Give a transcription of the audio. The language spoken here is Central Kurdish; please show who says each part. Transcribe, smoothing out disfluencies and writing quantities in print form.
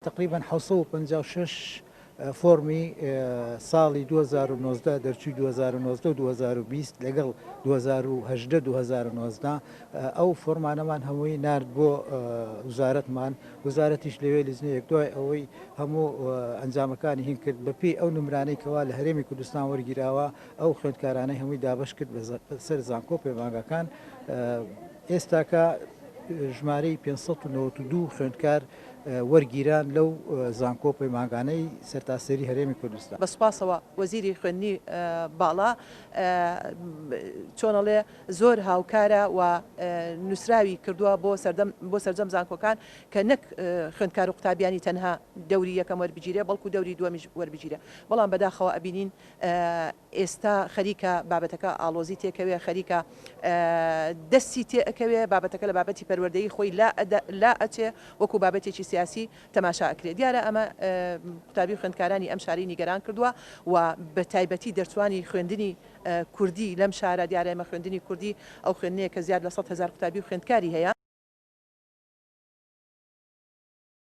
Speaker 1: تەقریبەن 756 فۆرمی ساڵی 2019 دەرچووی 2019 و 2020 لەگەڵ 2018 2019 ئەو فۆرمانەمان هەمووی نارد بۆ وزارەتمان، وزارەتیش لەوێ لیژنەیەک دوای ئەوەی هەموو ئەنجامەکانی هین کرد بەپێی ئەو نمرانەی کەوا لە هەرێمی کوردستان وەرگیراوە ئەو خوێندکارانەی هەمووی دابەش کرد بەسەر زانکۆ پەیمانگاکان ئێستاکە ژمارەی 592 خوێندکار وەرگیران لەو زانکۆ پەیمانگانەی سەرتاسەری هەرێمی کوردستان.
Speaker 2: بە سوپاسەوە وەزیری خوێندنی باڵا چۆن ئەڵێ زۆر هاوکارە و نوسراوی کردووە بۆ سەردەم بۆ سەرجەم زانکۆکان کە نەک خوێندکار و قوتابیانی تەنها دەوری یەکەم وەربگیرێ بەڵکو دەوری دووەمیش وەربگیرێ بەڵام بەداخەوە ئەبینین ئێستا خەریکە بابەتەکە ئاڵۆزی تێکەوێ خەریکە دەستی تێ ئەکەوێ بابەتەکە لە بابەتی پەروەردەیی خۆی لا لا ئەچێ وەکو بابەتێکی سیاسی تەماشا ئەکرێ دیارە ئەمە قوتابی و خوێندکارانی ئەم شارەی نیگەران کردووە و بە تایبەتی دەرچوانی خوێندنی کوردی لەم شارە دیارە ئێمە خوێندنی کوردی ئەو خوێندنەیە کە زیاد لە 100 هەزار قوتابی و خوێندکاری هەیە.